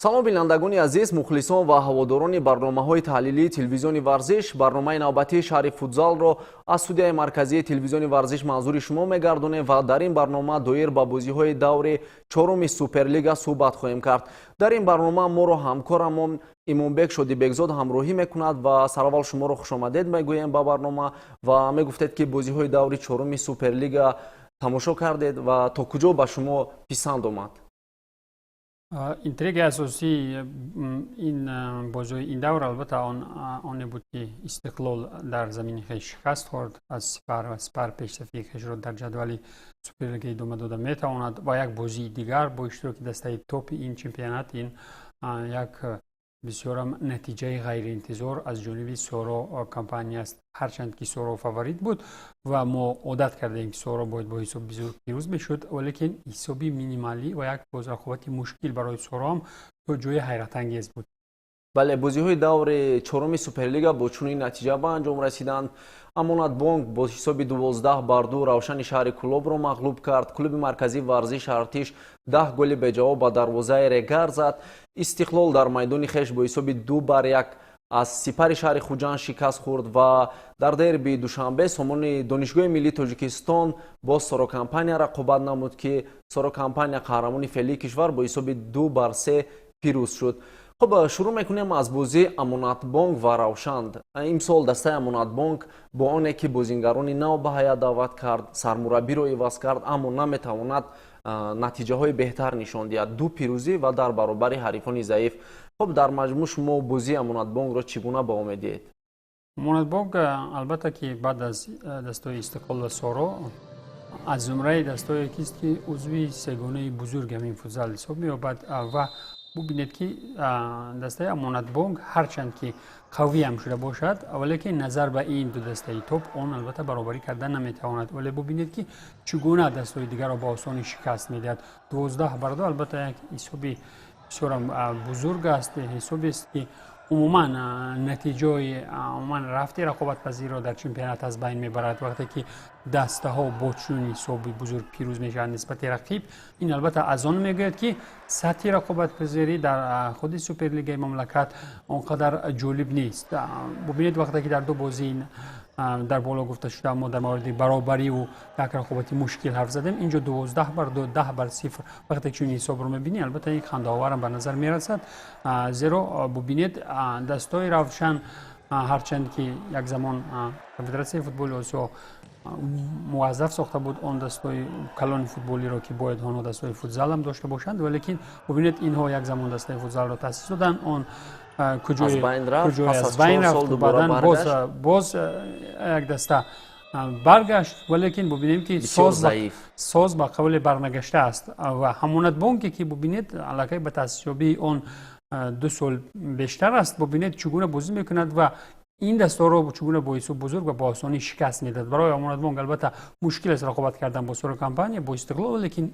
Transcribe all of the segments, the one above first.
Салом, бинандагони азиз, мухлисон ва ҳаводорони барномаҳои таҳлилии Телевизиони Варзиш. Барномаи навбатии «Шаҳри футзалро» аз студияи марказии Телевизиони Варзиш манзури шумо мегардонем ва дар ин барнома доир ба бозиҳои даври чоруми Суперлига суҳбат хоҳем кард. Дар ин барнома моро ҳамкорамон Имомбек Шодибекзод ҳамроҳӣ мекунад ва сараввал шуморо хушомадед мегӯем ба барнома. Ва мегуфтед, ки бозиҳои даври чоруми Суперлига тамошо кардед ва то куҷо ба шумо писанд омад? Интригаи асосии ин бозиҳои ин давр, албатта, оне буд, ки Истиқлол дар замини хеш шикаст хӯрд аз Сипар ва Сипар пешсафии хешро дар ҷадвали Суперлига идома дода метавонад. Ва як бозии дигар бо иштироки дастаи топи ин чемпионат, ин як бисёрам натиҷаи ғайриинтизор аз ҷониби Соро Компания аст. Ҳарчанд ки Соро фаворит буд ва мо одат кардаем, ки Соро бояд бо ҳисоби бузург пирӯз мешуд, валекин ҳисоби минималӣ ва як бозрақобати мушкил барои Сороам то ҷои ҳайратангез буд. Бале, бозиҳои даври чоруми Суперлига бо чунин натиҷа ба анҷом расиданд: Амонатбонк бо ҳисоби 12 бар 2 Равшани шаҳри Кӯлобро мағлуб кард. Клуби марказии варзиш Артиш 10 голи беҷавоб ба дарвозаи Регар зад. Истиқлол дар майдони хеш бо ҳисоби 2 бар 1 аз Сипари шаҳри Хуҷанд шикаст хӯрд ва дар дерби Душанбе Сомони Донишгоҳи миллии Тоҷикистон бо Сорокомпания рақобат намуд, ки Сорокомпания, қаҳрамони феълии кишвар, бо ҳисоби 2 бар 3 пирӯз шуд. Хуб, шурӯъ мекунем аз бозии Амонатбонк ва Равшанд. Имсол дастаи Амонатбонк бо оне ки бозингарони нав ба ҳайат даъват кард, сармураббиро иваз кард, аммо наметавонад натиҷаҳои беҳтар нишон диҳад: ду пирӯзӣ ва дар баробари ҳарифони заиф. Хуб, дар маҷмӯъ шумо бозии Амонатбонкро чӣ гуна баҳо медиҳед? Амонатбонк, албатта, ки баъд аз дастаҳои Истиқлол ва Соро аз зумраи дастаҳое кист, ки узви сегонаи бузурги ҳамин футзал ҳисоб меёбад. Ва бубинед, ки дастаи Амонатбонк ҳарчанд ки қавиам шуда бошад, валекин назар ба ин ду дастаи топ он, албатта, баробарӣ карда наметавонад. Вале бубинед, ки чӣ гуна дастаҳои дигарро ба осонӣ шикаст медиҳад: 12 бар 2. Албатта, як ҳисоби бисёрам бузург аст, ҳисобест, ки умуман натиҷаи, умуман рафти рақобатпазирро дар чемпионат аз байн мебарад. Вақте ки дастаҳо бо чунин ҳисоби бузург пирӯз мешаванд нисбати рақиб, ин, албатта, аз он мегӯяд, ки сатҳи рақобатпазирӣ дар худи Суперлигаи мамлакат он қадар ҷолиб нест. Бубинед, вақте ки дар ду бозии дар боло гуфта шуда мо дар мавриди баробариву як рақобати мушкил ҳарф задем, инҷо 12 бар 2, 10 бар 0. Вақте чунин ҳисобро мебинӣ, албатта, ин хандаоварам ба назар мерасад, зеро бубинед, дастаи Равшан, ҳарчанд ки як замон Конфедератсияи футболи Осиё муваззаф сохта буд он дастаи калони футболиро, ки бояд онҳо дастаи футзалам дошта бошанд, валекин бубинед, инҳо як замон дастаи футзалро таъсис доданд, он куҷое аз байн рафт, баъдан боз як даста баргашт, валекин бубинем, ки соз ба қавле барнагашта аст. Ва Амонатбонке ки, бубинед, аллакай ба таъсисёбии он 2 сол бештар аст, бубинед, чӣ гуна бозӣ мекунад ва ин дастаҳоро чӣ гуна бо ҳисоб бузург ва бо осонӣ шикаст медиҳад. Барои Амонатбонк, албатта, мушкил аст рақобат кардан бо Соро Компания, бо Истиқлол, лекин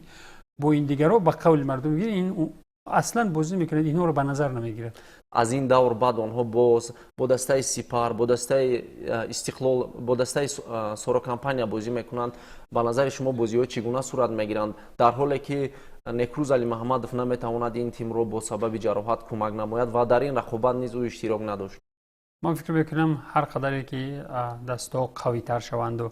бо ин дигарро, ба қавли мардум, ин аслан бозӣ мекунад, инҳоро ба назар намегирад. Аз ин давр баъд онҳо боз бо дастаи Сипар, бо дастаи Истиқлол, бо дастаи Соро Компания бозӣ мекунанд. Ба назари шумо, бозиҳо чӣ гуна сурат мегиранд, дар ҳоле ки Некрӯз Алимаҳмадов наметавонад ин тимро бо сабаби ҷароҳат кӯмак намояд ва дар ин рақобат низ ӯ иштирок надошт? Ман фикр мекунам, ҳар қадаре ки дастаҳо қавитар шаванду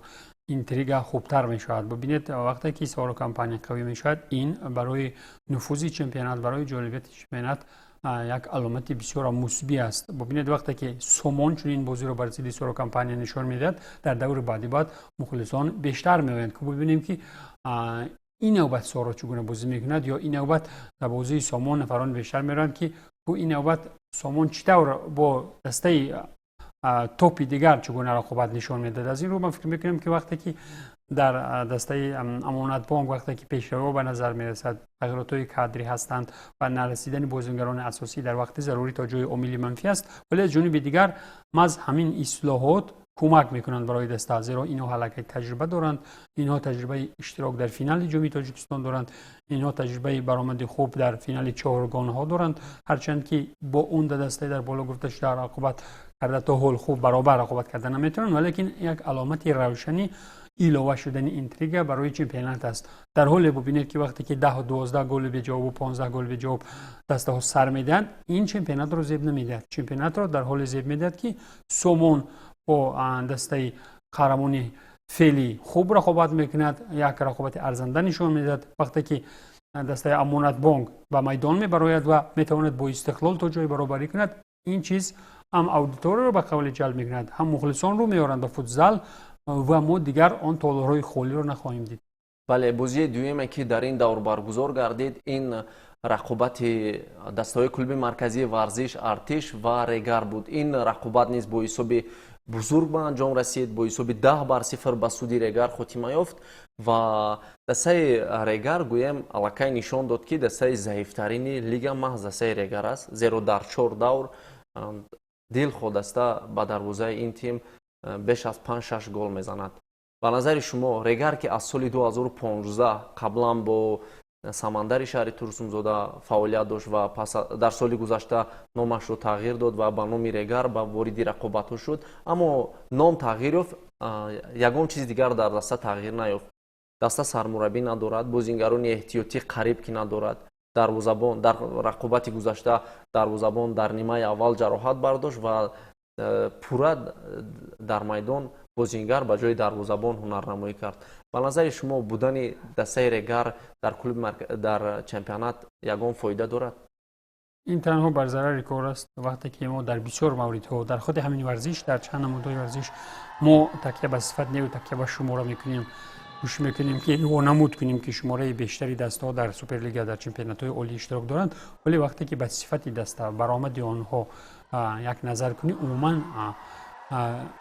интрига хубтар мешавад. Бубинед, вақте ки Соро Компания қавӣ мешавад, ин барои нуфузи чемпионат, барои ҷолибияти чемпионат як аломати бисёр мусбӣ аст. Бубинед, вақте ки Сомон чунин бозиро бар зидди Соро Компания нишон медиҳад, дар даври баъди баъд мухлисон бештар меоянд, ки бубинем, ки ин навбат Соро чӣ гуна бозӣ мекунад, ё ин навбат дар бозии Сомон нафарони бештар мераванд, ки ин навбат Сомон чӣ тавр бо дастаи топи дигар чӣ гуна рақобат нишон медиҳад. Аз ин рӯ ман фикр мекунам, ки вақте ки дар дастаи Амонатбонк, вақте ки пешравиҳо ба назар мерасад, тағйиротҳои кадрӣ ҳастанд ва нарасидани бозингарони асосӣ дар вақти зарурӣ то ҷои омили манфӣ аст, вале аз ҷониби дигар маҳз ҳамин ислоҳот кӯмак мекунанд барои даста, зеро инҳо аллакай таҷриба доранд, инҳо таҷрибаи иштирок дар финали Ҷоми Тоҷикистон доранд, инҳо таҷрибаи баромади хуб дар финали чоргонаҳо доранд. Ҳарчанд ки бо он дастаи дар боло гуфта шуда рақобат карда то ҳол хуб баробар рақобат карда наметавонанд, валекин як аломати равшани Илова шудани интрига барои чемпионат аст. Дар ҳоле бубинед, ки вақте ки 10, 12 голи беҷавобу 15 голи беҷавоб дастаҳо сар медиҳанд, ин чемпионатро зеб намедиҳад. Чемпионатро дар ҳоле зеб медиҳад, ки Сомон бо дастаи қаҳрамони феълӣ хуб рақобат мекунад, як рақобати арзанда нишон медиҳад. Вақте ки дастаи Амонатбонк ба майдон мебарояд ва метавонад бо Истиқлол то ҷои баробарӣ кунад, ин чиз ҳам аудиторияро ба қавли ҷалб мекунад, ҳам мухлисонро меоранд ба футзал ва мо дигар он толорҳои холиро нахоҳем дид. Бале, бозии дуюме, ки дар ин давр баргузор гардид, ин рақобати дастаҳои клуби марказии варзиш Артиш ва Регар буд. Ин рақобат низ бо ҳисоби бузург ба анҷом расид, бо ҳисоби 10-0 ба суди Регар хотима ёфт. Ва дастаи Регар, гӯем, аллакай нишон дод, ки дастаи заифтарини лига маҳз дастаи Регар аст, зеро дар чор давр дилхоҳ даста ба дарвозаи ин тим беш аз панҷ-шаш гол мезанад. Ба назари шумо, Регар, ки аз соли 2015 қаблан бо Самандари шаҳри Турсунзода фаъолият дошт ва пас дар соли гузашта номашро тағйир дод ва ба номи Регар ба вориди рақобатҳо шуд, аммо ном тағйир ёфт, ягон чизи дигар дар даста тағйир наёфт. Даста сармураббӣ надорад, бозингарони эҳтиётӣ қариб ки надорад, дарвозабон дар рақобати гузашта дарвозабон дар нимаи аввал ҷароҳат бардошт ва пурра дар майдон бозингар ба ҷои дарвозабон ҳунарнамоӣ кард. Ба назари шумо, будани дастаи Регар дар клуби дар чемпионат ягон фоида дорад? Ин танҳо бар зарари кор аст. Вақте ки мо дар бисёр мавридҳо, дар худи ҳамин варзиш, дар чанд намудҳои варзиш мо такя ба сифат неву такя ба шумора мекунем, кӯшиш мекунем, ки вонамуд кунем, ки шумораи бештари дастаҳо дар Суперлига, дар чемпионатҳои олӣ иштирок доранд, вале вақте ки ба сифати даста, баромади онҳо як назар кунӣ, умуман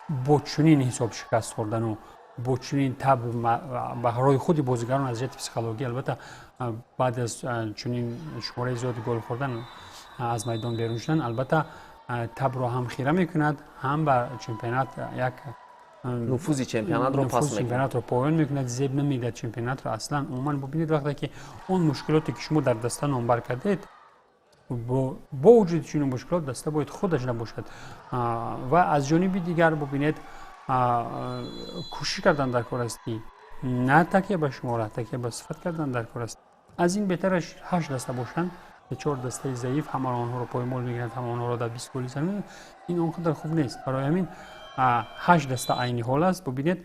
бо чунин ҳисоб шикаст хӯрдану бо чунин таб барои худи бозигарон аз ҷиҳати психологӣ, албатта, баъд аз чунин шумораи зиёди гол хӯрдан аз майдон берун шудан, албатта, табро ҳам хира мекунад, ҳам ба чемпионат як нуфузи чемпионатро пас чемпионатро поён мекунад, зеб намедиҳад чемпионатро аслан. Умуман бубинед, вақте ки он мушкилоте, ки шумо дар даста номбар кардед, бо вуҷуди чунин мушкилот даста бояд худаш набошад. Ва аз ҷониби дигар бубинед, кӯшиш кардан дар кор аст, ки на такя ба шумора, такя ба сифат кардан дар кор аст. Аз ин беҳтараш ҳашт даста бошанд. Чор дастаи заиф ҳамаро онҳоро поймол мегиранд, ҳама онҳоро дар 20 голи зананд, ин он қадар хуб нест. Барои ҳамин ҳашт даста айни ҳол аст. Бубинед,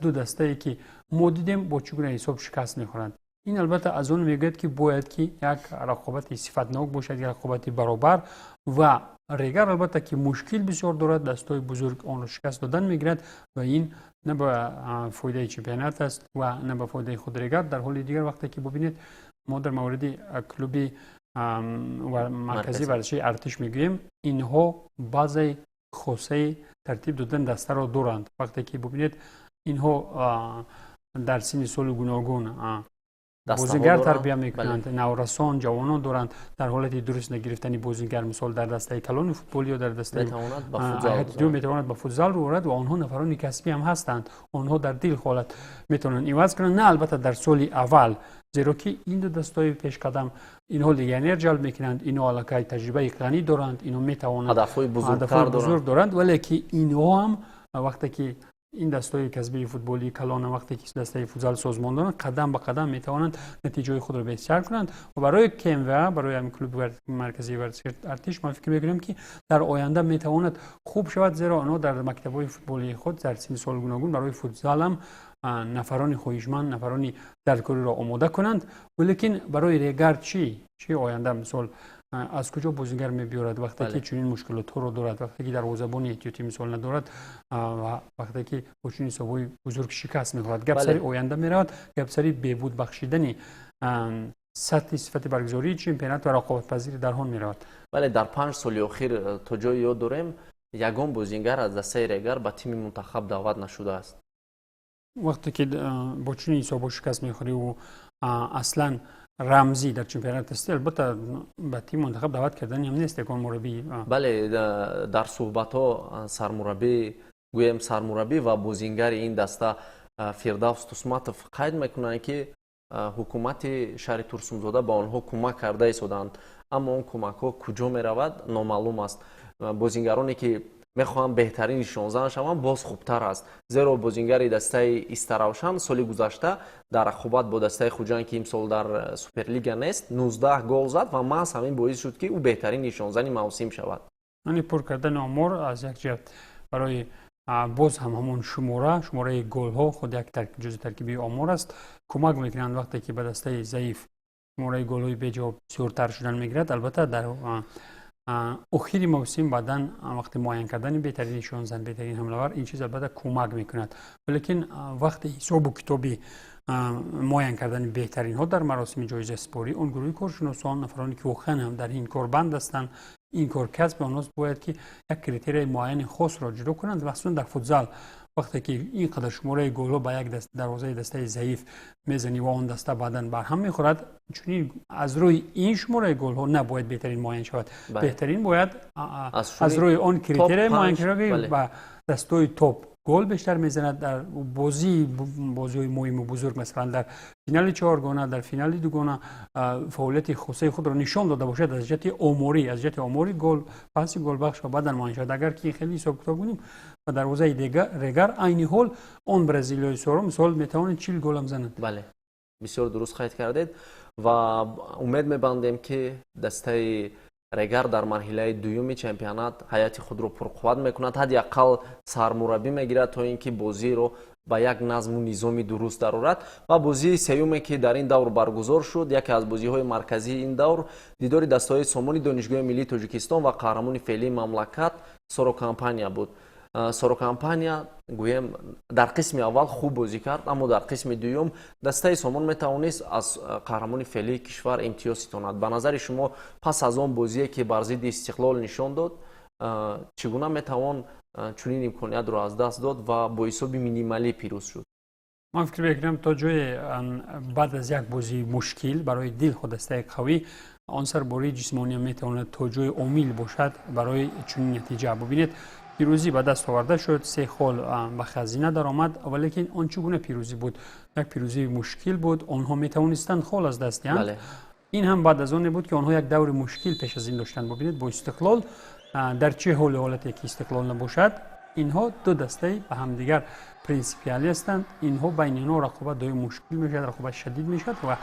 ду дастае, ки мо дидем, бо чӣ гуна ҳисоб шикаст мехӯранд. Ин албатта аз он мегӯяд, ки бояд ки як рақобати сифатнок бошад, як рақобати баробар. Ва Регар, албатта, ки мушкил бисёр дорад, дастҳои бузург онро шикаст додан мегирад ва ин на ба фоидаи чемпионат аст ва на ба фоидаи худ Регар. Дар ҳоли дигар, вақте ки бубинед, мо дар мавриди клуби марказии варзишии Артиш мегӯем, инҳо баъзеи хосаи тартиб додани дастаро доранд. Вақте ки бубинед, инҳо дар синни соли гуногун бозингар тарбия мекунанд, наврасон, ҷавонон доранд. Дар ҳолати дуруст нагирифтани бозингар, мисол, дар дастаи калони футбол ё дар дастаи метавонад ба футзал рӯ орад ва онҳо нафарони касбӣ ҳам ҳастанд. Онҳо дар дил ҳолат метавонанд иваз кунанд, на албатта дар соли аввал, зеро ки ин ду дастаҳои пешқадам, инҳо легионер ҷалб мекунанд, инҳо аллакай таҷрибаи ғанӣ доранд, инҳо метавонанд ҳадафҳои бузург доранд. Вале ки инҳо ҳам, вақте ки ин дастаҳои касбии футболии калона, вақте ки дастаи футзал созмон доранд, қадам ба қадам метавонанд натиҷаҳои худро беҳтар кунанд. Ва барои КМВА, барои ҳамин клуби марказии варзиши Артиш, ман фикр мекунам, ки дар оянда метавонад хуб шавад, зеро онҳо дар мактабҳои футболии худ дар синни соли гуногун барои футзалам нафарони хоҳишманд, нафарони даркориро омода кунанд. Валекин барои Регар чӣ оянда, мисол, аз куҷо бозингар мебиёрад, вақте ки чунин мушкилотҳоро дорад, вақте ки дарвозабони эҳтиётӣ, мисол, надорад ва вақте ки бо чунин ҳисобҳои бузург шикаст мехӯрад? Гап сари оянда меравад, гап сари беҳбуд бахшидани сатҳи сифати баргузории чемпионат ва рақобатпазири дар он меравад. Бале, дар 5 соли охир, то ҷое ёд дорем, ягон бозингар аз дастаи Регар ба тими мунтахаб даъват нашудааст. Вақте ки бо чунин ҳисобҳо шикаст мехӯриву аслан рамзӣ дар чемпионат ҳастӣ, албатта, ба тими мунтахаб даъват кардани ҳам нест ягон мураббӣ. Бале, дар суҳбатҳо сармураббӣ, гӯем, сармураббӣ ва бозингари ин даста Фирдавс Тусматов қайд мекунанд, ки ҳукумати шаҳри Турсунзода ба онҳо кӯмак карда истодаанд, аммо он кӯмакҳо куҷо меравад, номаълум аст. Бозингароне, ки Мехоҳам беҳтарин нишонзан шавам, боз хубтар аст, зеро бозингари дастаи Истаравшан соли гузашта дар рақобат бо дастаи Хуҷанд, ки имсол дар Суперлига нест, 19 гол зад ва маҳз ҳамин боис шуд, ки ӯ беҳтарин нишонзани мавсим шавад. Яъне пур кардани омор аз як ҷиҳат барои боз ҳам ҳамон шумораи голҳо худ як ҷузъи таркибии омор аст, кӯмак мекунанд. Вақте ки ба дастаи заиф шумораи голҳои беҷавоб бисёртар шудан мегирад, албатта, дар охири мавсим баъдан вақти муайян кардани беҳтарин нишонзан, беҳтарин ҳамлавар, ин чиз албатта кӯмак мекунад. Валекин вақти ҳисобу китоби муайян кардани беҳтаринҳо дар маросими ҷоизасупорӣ, он гурӯҳи коршиносон, нафароне ки воқеан ҳам дар ин кор банд ҳастанд, ин кор касби онҳост, бояд ки як критерияи муайяни хосро ҷудо кунанд. Махсусан дар футзал, вақте ки ин қадар шумораи голҳо ба як дарвозаи дастаи заиф мезанӣ ва он даста баъдан барҳам мехӯрад, чунин аз рӯи ин шумораи голҳо набояд беҳтарин муайян шавад. Беҳтарин бояд аз рӯи он критерия муайян шавад, ки ба дастҳои топ гол бештар мезанад дар бозиҳои муҳиму бузург, масалан, дар финали чоргона, дар финали дугона фаъолияти хосаи худро нишон дода бошад аз ҷиҳати оморӣ, аз ҷиҳати омори гол, паси голбахш ва баъдан муайян шавад. Агар ки хеле ҳисоб китоб кунем, ба дарвозаи Регар айни ҳол он бразилиёи соро, мисол, метавонад 40 голам занад. Бале, бисёр дуруст қайд кардед ва умед мебандем, ки дастаи Регар дар марҳилаи дуюми чемпионат ҳайати худро пурқувват мекунад, ҳадди ақал сармураббӣ мегирад, то ин ки бозиро ба як назму низоми дуруст дарорад. Ва бозии сеюме, ки дар ин давр баргузор шуд, яке аз бозиҳои марказии ин давр, дидори дастаҳои Сомони Донишгоҳи миллии Тоҷикистон ва қаҳрамони феълии мамлакат Сорокомпания буд. Сорокомпания, гӯем, дар қисми аввал хуб бозӣ кард, аммо дар қисми дуюм дастаи Сомон метавонист аз қаҳрамони феълии кишвар имтиёз ситонад. Ба назари шумо, пас аз он бозие, ки бар зидди Истиқлол нишон дод, чӣ гуна метавон чунин имкониятро аз даст дод ва бо ҳисоби минималӣ пирӯз шуд? Ман фикр мекунам, то ҷое баъд аз як бозии мушкил барои дилхоҳ дастаи қавӣ он сарбории ҷисмониам метавонад то ҷои омил бошад барои чунин натиҷа. Бубинед, пирӯзӣ ба даст оварда шуд, се хол ба хазина даромад, валекин он чӣ гуна пирӯзӣ буд? Як пирӯзии мушкил буд, онҳо метавонистанд хол аз даст диҳанд. Ин ҳам баъд аз оне буд, ки онҳо як даври мушкил пеш аз ин доштанд. Бубинед, бо Истиқлол дар чӣ ҳоли ҳолате ки Истиқлол набошад, инҳо ду дастаи ба ҳамдигар принсипиалӣ ҳастанд. Инҳо байни инҳо рақобат доим мушкил мешавад, рақобат шадид мешавад ва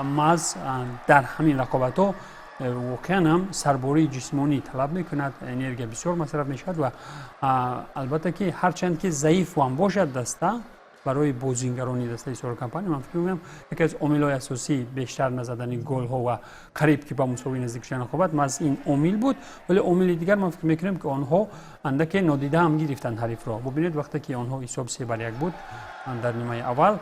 маҳз дар ҳамин рақобатҳо воқеан ҳам сарбории ҷисмонӣ талаб мекунад, энергия бисёр масраф мешавад. Ва албатта ки ҳарчанд ки заиф ҳам бошад даста, барои бозингарони дастаи Сорокомпания, ман фикр мекунам, яке аз омилҳои асосии бештар назадани голҳо ва қариб ки ба мусовӣ наздик шудани рақобат маҳз ин омил буд. Вале омили дигар, ман фикр мекунам, ки онҳо андаке нодида ҳам гирифтанд ҳарифро. Бубинед, вақте ки онҳо ҳисоб 3-1 буд дар нимаи аввал,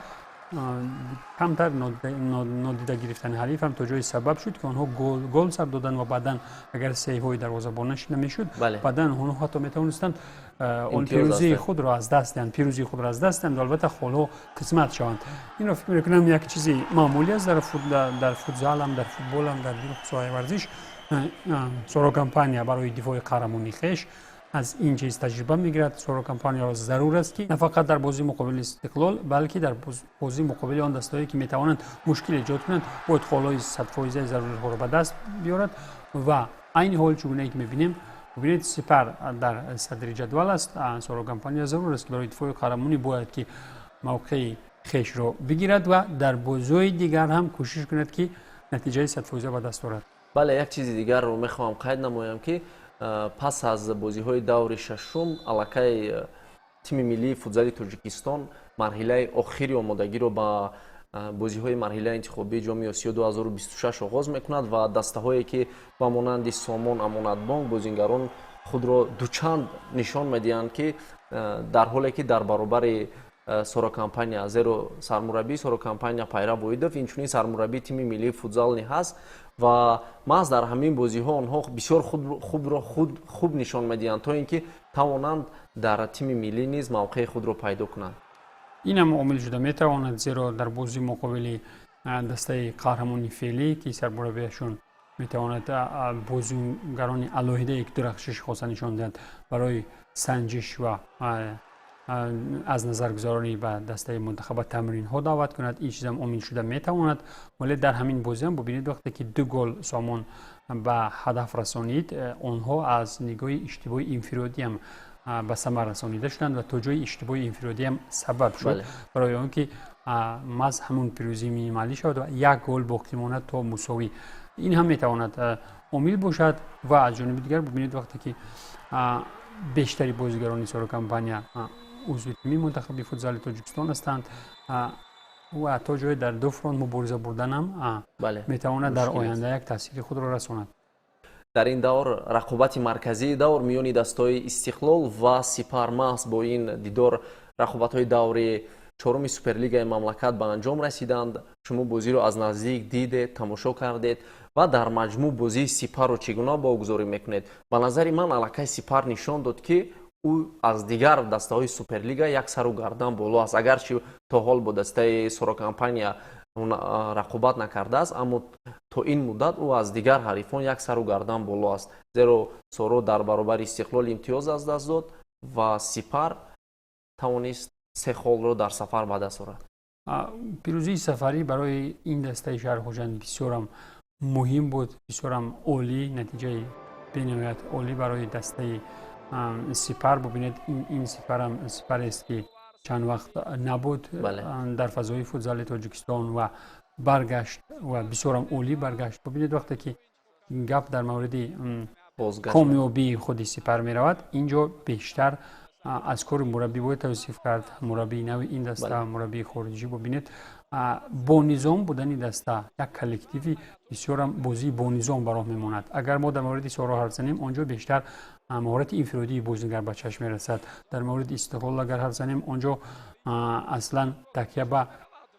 камтар нодида гирифтани ҳариф ҳам то ҷое сабаб шуд, ки онҳо гол сар доданд. Ва баъдан агар сейвҳои дарвозабон нашида мешуд, баъдан онҳо ҳатто метавонистанд он пирӯзии худро аз даст диҳанд, пирӯзии худро аз даст диҳанд ва албатта холҳо қисмат шаванд. Инро фикр мекунам, як чизи маъмулӣ аст дар футзалам, дар футболам, дар соҳаи варзиш. Сорокомпания барои дифои қаҳрамонии хеш аз ин чиз таҷриба мегирад. Сорокомпанияро зарур аст, ки на фақат дар бозии муқобили Истиқлол, балки дар бозии муқобили он дастаҳое, ки метавонанд мушкил эҷод кунанд, бояд холҳои 100-фоизаи заруриҳоро ба даст биёрад. Ва айни ҳол, чугунае ки мебинем, бубинед, Сипар дар садри ҷадвал аст. Сорокомпания зарур аст, ки барои дифои қаҳрамонӣ бояд ки мавқеи хешро бигирад ва дар бозиҳои дигар ҳам кӯшиш кунад, ки натиҷаи 100-фоиза ба даст орад. Бале, як чизи дигарро мехоҳам қайд намоям, ки пас аз бозиҳои даври шашум аллакай тими миллии футзали Тоҷикистон марҳилаи охири омодагиро ба бозиҳои марҳилаи интихобии Ҷоми Осиё 2026 оғоз мекунад ва дастаҳое, ки ба монанди Сомон, Амонатбонк, бозингарон худро дучанд нишон медиҳанд, ки дар ҳоле ки дар баробари Сорокомпания, зеро сармураббии Сорокомпания Пайрав Воидов инчунин сармураббии тими миллии футзал ҳаст ва маҳз дар ҳамин бозиҳо онҳо бисёр хубро хуб нишон медиҳанд, то ин ки тавонанд дар тими миллӣ низ мавқеи худро пайдо кунанд. Инам омил шуда метавонад, зеро дар бозии муқобили дастаи қаҳрамони феълӣ, ки сармураббиашон метавонад бозигарони алоҳидае, ки дурахшиши хоса нишон диҳанд, барои санҷиш ва Аз назаргузаронӣ ба дастаи мунтахаба тамринҳо даъват кунад, ин чизам омил шуда метавонад. Вале дар ҳамин бозиам бубинед, вақте ки ду гол Сомон ба ҳадаф расонид, онҳо аз нигоҳи иштибоҳи инфиродиам ба самар расонида шуданд ва то ҷои иштибоҳи инфиродиам сабаб шуд барои он ки маҳз ҳамун пирӯзии минималӣ шавад ва як гол боқӣ монад то мусовӣ. Ин ҳам метавонад омил бошад. Ва аз ҷониби дигар бубинед, вақте ки бештари бозигарони Соро Компания узви тими мунтахаби футзали Тоҷикистон ҳастанд ва то ҷое дар ду фронт мубориза бурданам метавонад дар оянда як таъсири худро расонад. Дар ин давр рақобати марказии давр миёни дастаҳои Истиқлол ва Сипар. Маҳз бо ин дидор рақобатҳои даври чоруми Суперлигаи мамлакат ба анҷом расиданд. Шумо бозиро аз наздик дидед, тамошо кардед ва дар маҷмӯъ бозии Сипарро чӣ гуна богузорӣ мекунед? Ба назари ман, аллакай Сипар нишон дод, ки ӯ аз дигар дастаҳои Суперлига як сару гардан боло аст. Агарчи то ҳол бо дастаи Сорокомпания рақобат накардааст, аммо то ин муддат ӯ аз дигар ҳарифон як сару гардан боло аст, зеро Соро дар баробари Истиқлол имтиёз аз даст дод ва Сипар тавонист се холро дар сафар ба даст орад. Пирӯзии сафарӣ барои ин дастаи шаҳри Хуҷанд бисёрам муҳим буд, бисёрам олӣ, натиҷаи бениҳоят олӣ барои дастаи Сипар. Бубинед, ин Сипарам сипарест, ки чанд вақт набуд дар фазои футзали Тоҷикистон ва баргашт ва бисёрам олӣ баргашт. Бубинед, вақте ки гап дар мавриди комёбии худи Сипар меравад, ин ҷо бештар аз кори мураббӣ бояд тавсиф кард. Мураббии нави ин даста, мураббии хориҷӣ. Бубинед, бо низом будани даста, як коллективи бисёрам бозии бонизом ба роҳ мемонад. Агар мо дар мавриди Соро ҳарф занем, он ҷо бештар маҳорати инфиродии бозингар ба чашм мерасад. Дар мавриди Истиқлол агар ҳарф занем, он ҷо аслан такя ба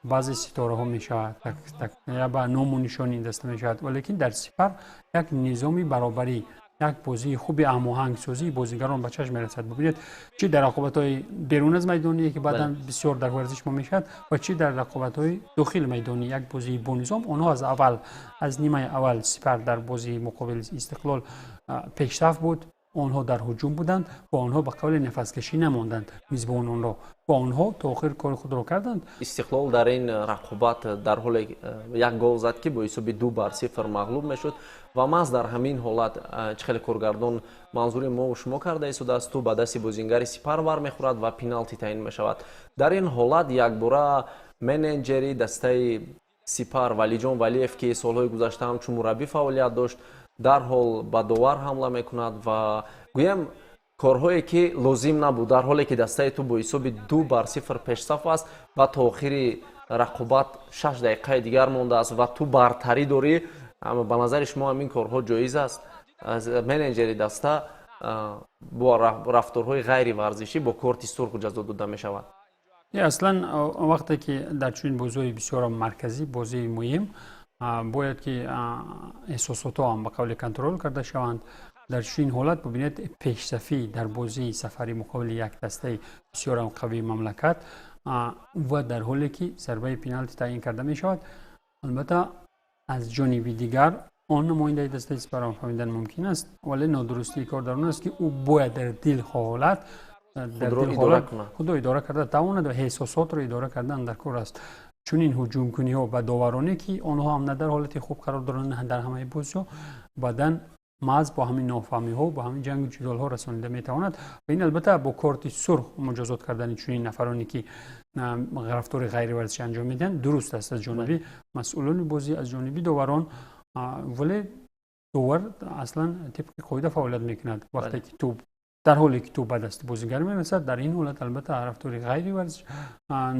баъзе ситораҳо мешавад, такя ба ному нишони ин даста мешавад. Валекин дар Сипар як низоми баробарӣ, як бозии хуби ҳамоҳангсозии бозигарон ба чашм мерасад. Бубинед, чӣ дар рақобатҳои берун аз майдоние, ки баъдан бисёр дар варзиш мо мешавад, ва чӣ дар рақобатҳои дохили майдонӣ, як бозии бонизом. Онҳо аз аввал, аз нимаи аввал Сипар дар бозии муқобили Истиқлол пешсаф буд, онҳо дар ҳуҷум буданд ва онҳо ба қавли нафаскашӣ намонданд мизбононро ва онҳо то охир кори худро карданд. Истиқлол дар ин рақобат дар ҳоле як гол зад, ки бо ҳисоби 2-0 мағлуб мешуд ва маҳз дар ҳамин ҳолат, чӣ хеле коргардон манзури мо шумо карда истодааст, тӯб ба дасти бозингари Сипар бармехӯрад ва пеналти таъин мешавад. Дар ин ҳолат якбора менеҷери дастаи Сипар Валиҷон Валиев, ки солҳои гузашта ҳамчун мураббӣ фаъолият дошт, дарҳол ба довар ҳамла мекунад ва гӯям, корҳое ки лозим набуд, дар ҳоле ки дастаи ту бо ҳисоби 2-0 пешсаф аст ва то охири рақобат 6 дақиқаи дигар мондааст ва ту бартарӣ дорӣ. Ба назари шумо, ҳамин корҳо ҷоиз аст? Менеҷери даста бо рафторҳои ғайриварзишӣ бо корти сурх ҷазо дода мешавад. Аслан вақте ки дар чунин бозиҳои бисёр марказӣ, бозии муҳим, бояд ки эҳсосотҳо ҳам ба қавли контрол карда шаванд. Дар чунин ҳолат, бубинед, пешсафӣ дар бозии сафари муқобили як дастаи бисёрам қавии мамлакат ва дар ҳоле ки зарбаи пеналти таъин карда мешавад, албатта, аз ҷониби дигар он намояндаи дастаи Сипарро фаҳмидан мумкин аст, вале нодурустии кор дар он аст, ки ӯ бояд дар дилҳолат худро идора карда тавонад ва эҳсосотро идора кардан дар кор аст. Чунин ҳуҷумкуниҳо ба довароне, ки онҳо ҳам на дар ҳолати хуб қарор доранд, на дар ҳамаи бозиҳо, баъдан маҳз бо ҳамин нофаҳмиҳо, бо ҳамин ҷангу ҷидолҳо расонида метавонад. Ва ин, албатта, бо корти сурх муҷозот кардани чунин нафароне, ки рафтори ғайриварзишӣ анҷом медиҳанд, дуруст аст аз ҷониби масъулони бозӣ, аз ҷониби доварон. Вале довар аслан тибқи қоида фаъолият мекунад. Вақте ки тӯб, дар ҳоле ки тӯб ба дасти бозингар мерасад, дар ин ҳолат, албатта, рафтори ғайриварзиш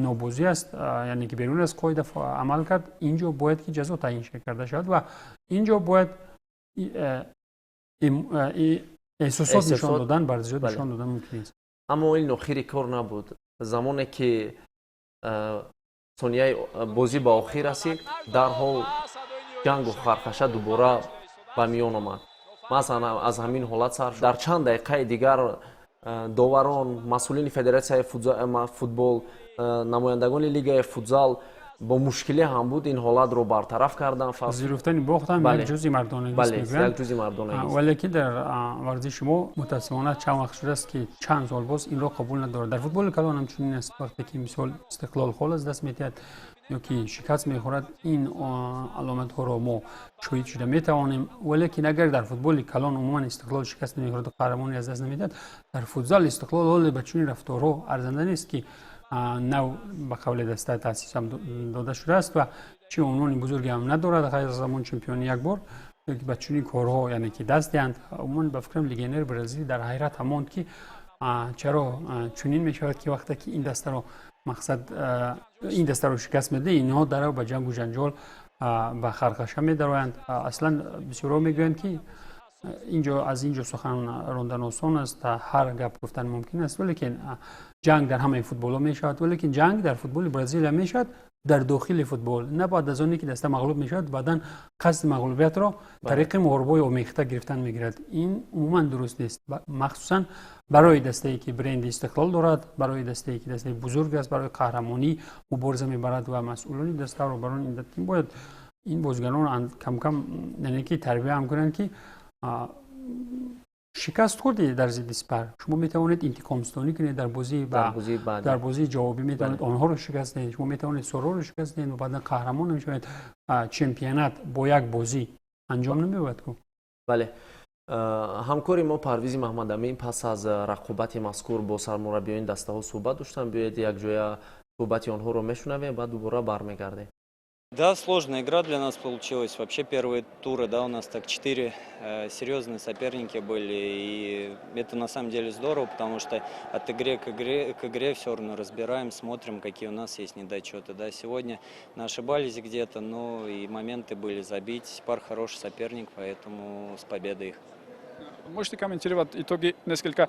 нобозӣ аст, яъне ки берун аз қоида амал кард. Ин ҷо бояд ки ҷазо таъин карда шавад ва ин ҷо бояд эҳсосот нишон додан, бар зиёд нишон додан мумкин нест. Аммо ин охири кор набуд. Замоне ки сонияи бозӣ ба охир расид, дарҳол ҷангу хархаша дубора ба миён омад. Масалан, аз ҳамин ҳолат сар дар чанд дақиқаи дигар доварон, масъулини федератсияи футбол, намояндагони лигаи футзал Бо мушкиле ҳам буд, ин ҳолатро бартараф кардан. Пазируфтани бохт ҳам як ҷузъи мардонагист мегӯянд. Як ҷузъи мардонагист. Вале ки дар варзиши мо, мутаассифона, чанд вақт шудааст, ки чанд сол боз инро қабул надорад. Дар футболи калон ҳамчунин аст. Вақте ки, мисол, Истиқлол хол аз даст медиҳад ё ки шикаст мехӯрад, ин аломатҳоро мо шоҳид шуда метавонем. Валекин агар дар футболи калон умуман Истиқлол шикаст намехӯрад, қаҳрамонӣ аз даст намедиҳад, дар футзал Истиқлол ҳоле ба чунин рафторҳо арзанда нест, ки нав ба қавли даста таъсис ҳам дода шудааст ва чӣ унвони бузурге ҳам надорад, ғайр аз ҳамон чемпиони як бор, ба чунин корҳо, яъне ки, даст диҳанд. Умуман, ба фикрам, легионери бразилӣ дар ҳайрат ҳам монд, ки чаро чунин мешавад, ки вақте ки ин дастаро, мақсад, ин дастаро шикаст медиҳад, инҳо дарав ба ҷангу ҷанҷол, ба хархаша медароянд. Аслан бисёрҳо мегӯянд, ки инҷо аз инҷо сухан рондан осон аст, ҳар гап гуфтан мумкин аст, валекин ҷанг дар ҳамаи футболҳо мешавад. Валекин ҷанг дар футболи Бразилия мешавад дар дохили футбол, на баъд аз оне ки даста мағлуб мешавад, баъдан қасди мағлубиятро тариқи муҳорибаҳои омехта гирифтан мегирад. Ин умуман дуруст нест, махсусан барои дастае, ки бренди Истиқлол дорад, барои дастае, ки дастаи бузург аст, барои қаҳрамонӣ мубориза мебарад. Ва масъулони даста, роҳбарони ин тим бояд ин бозигаронро камкам, яъне ки, тарбия ҳам кунанд, ки шикаст хӯрдед дар зидди Сипар, шумо метавонед интиқомстонӣ кунед дар бозии ҷавобӣ, метавонед онҳоро шикаст диҳед, шумо метавонед Сороро шикаст диҳед ва баъдан қаҳрамон мешавед. Чемпионат бо як бозӣ анҷом намеёбад ку. Бале, ҳамкори мо Парвизи Маҳмадамин пас аз рақобати мазкур бо сармураббиёни дастаҳо суҳбат доштанд. Биёед, якҷоя суҳбати онҳоро мешунавем ва дубора бармегардем. Да, сложная игра для нас получилась. Вообще первые туры, да, у нас так четыре серьезные соперники были. И это на самом деле здорово, потому что от игры к игре все равно разбираем, смотрим, какие у нас есть недочеты. Да. Сегодня ошибались где-то, но и моменты были забить. Сипар хороший соперник, поэтому с победой их. Можете комментировать итоги несколько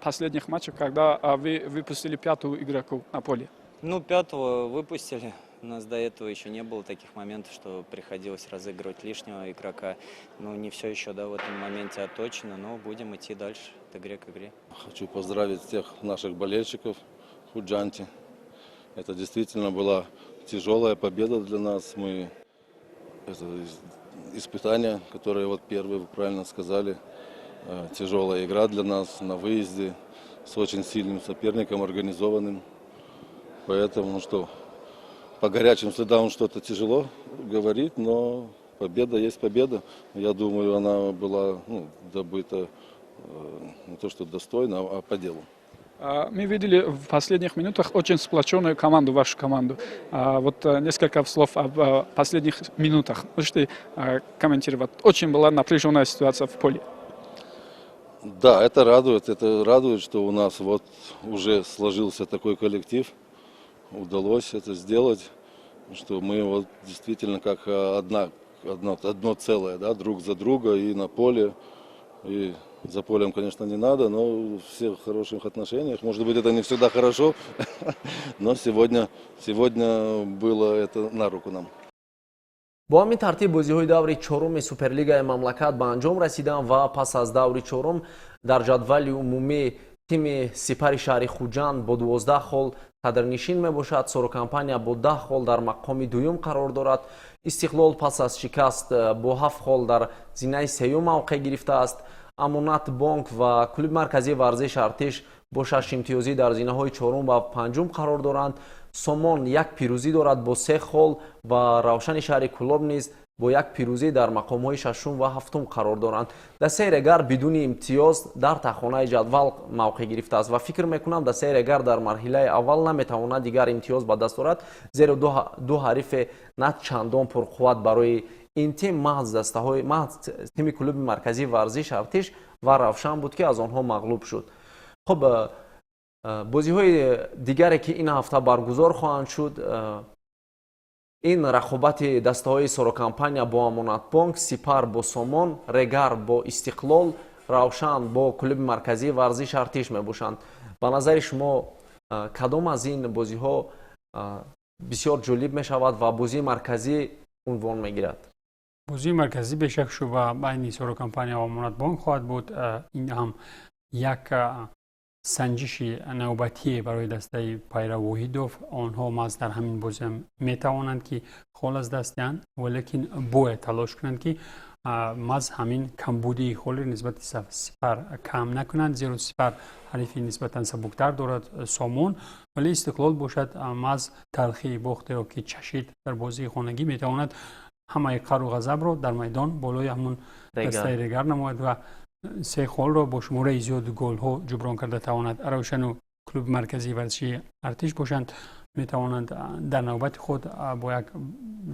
последних матчей, когда вы выпустили пятого игрока на поле? Ну, пятого выпустили. У нас до этого еще не было таких моментов, что приходилось разыгрывать лишнего игрока. Ну, не все еще, да, в этом моменте отточено, но будем идти дальше от игре к игре. Хочу поздравить всех наших болельщиков в Худжанде. Это действительно была тяжелая победа для нас. Это испытание, которое вот первое, вы правильно сказали, тяжелая игра для нас на выезде с очень сильным соперником, организованным. Поэтому, ну что, по горячим следам что-то тяжело говорить, но победа есть победа. Я думаю, она была, ну, добыта не то что достойно, а по делу. Мы видели в последних минутах очень сплоченную команду, вашу команду. Вот несколько слов об последних минутах. Можете комментировать? Очень была напряженная ситуация в поле. Да, это радует. Это радует, что у нас вот уже сложился такой коллектив. Удалось это сделать, что мы вот действительно как одно целое, да, друг за друга и на поле, и за полем, конечно, не надо, но все в хороших отношениях. Может быть, это не всегда хорошо, но сегодня было это на руку нам. Бо ҳамин тартиб бозиҳои даври чоруми Суперлигаи мамлакат ба анҷом расиданд ва пас аз даври чорум дар ҷадвали умумӣ тими Сипари шаҳри Хуҷанд бо 12 хол садрнишин мебошад. Сорокомпания бо 10 хол дар мақоми дуюм қарор дорад. Истиқлол пас аз шикаст бо 7 хол дар зинаи сеюм мавқеъ гирифтааст. Амонат Бонк ва Клуби марказии варзиш Артиш бо шаш имтиёзӣ дар зинаҳои чорум ва панҷум қарор доранд. Сомон як пирӯзӣ дорад бо се хол ва Равшани шаҳри Кӯлоб низ бо як пирӯзӣ дар мақомҳои шашум ва ҳафтум қарор доранд. Дастаи Регар бидуни имтиёз дар таҳхонаи ҷадвал мавқеъ гирифтааст ва фикр мекунам, дастаи Регар дар марҳилаи аввал наметавонад дигар имтиёз ба даст орад, зеро ду ҳарифе на чандон пурқувват барои ин тим маҳз дастаҳои маҳз тими Клуби марказии варзиш Артиш ва Равшан буд, ки аз онҳо мағлуб шуд. Хуб, бозиҳои дигаре, ки ин ҳафта баргузор хоҳанд шуд, ин рақобати дастаҳои Сорокомпания бо Амонатбонк, Сипар бо Сомон, Регар бо Истиқлол, Равшан бо Клуби марказии варзиш Артиш мебошанд. Ба назари шумо, кадом аз ин бозиҳо бисёр ҷолиб мешавад ва бозии марказӣ унвон мегирад? Бозии марказӣ бешак шуба байни Сорокомпания ва Амонатбонк хоҳад буд. Ин ҳам як Санҷиши навбатие барои дастаи Пайрав Воҳидов. Онҳо маҳз дар ҳамин бозиам метавонанд, ки хол аз даст диҳанд, валекин бояд талош кунанд, ки маҳз ҳамин камбудии холро нисбати Сипар кам накунанд, зеро Сипар ҳарифи нисбатан сабуктар дорад, Сомон. Вале Истиқлол бошад, маҳз талхии бохтеро, ки чашид дар бозии хонагӣ, метавонад ҳамаи қаҳру ғазабро дар майдон болои ҳамун дастаи Регар намояд ва се холро бо шумораи зиёди голҳо ҷуброн карда тавонад. Равшану клуби марказии варзишии Артиш бошанд, метавонанд дар навбати худ бо як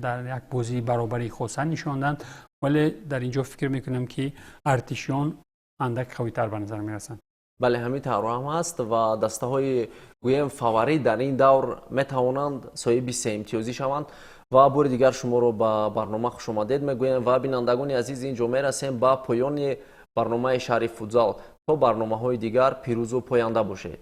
дар як бозии баробарии хоса нишонданд, вале дар ин ҷо фикр мекунам, ки артишиён андак қавитар ба назар мерасанд. Бале, ҳамин тавр ҳам ҳаст ва дастаҳои, гӯем, фаворит дар ин давр метавонанд соҳиби сеимтиёзӣ шаванд. Ва бори дигар шуморо ба барнома хушомадед мегӯем. Ва бинандагони азиз, ин ҷо мерасем ба поёни барномаи Шаҳри футзал. То барномаҳои дигар пирӯзу поянда бошед.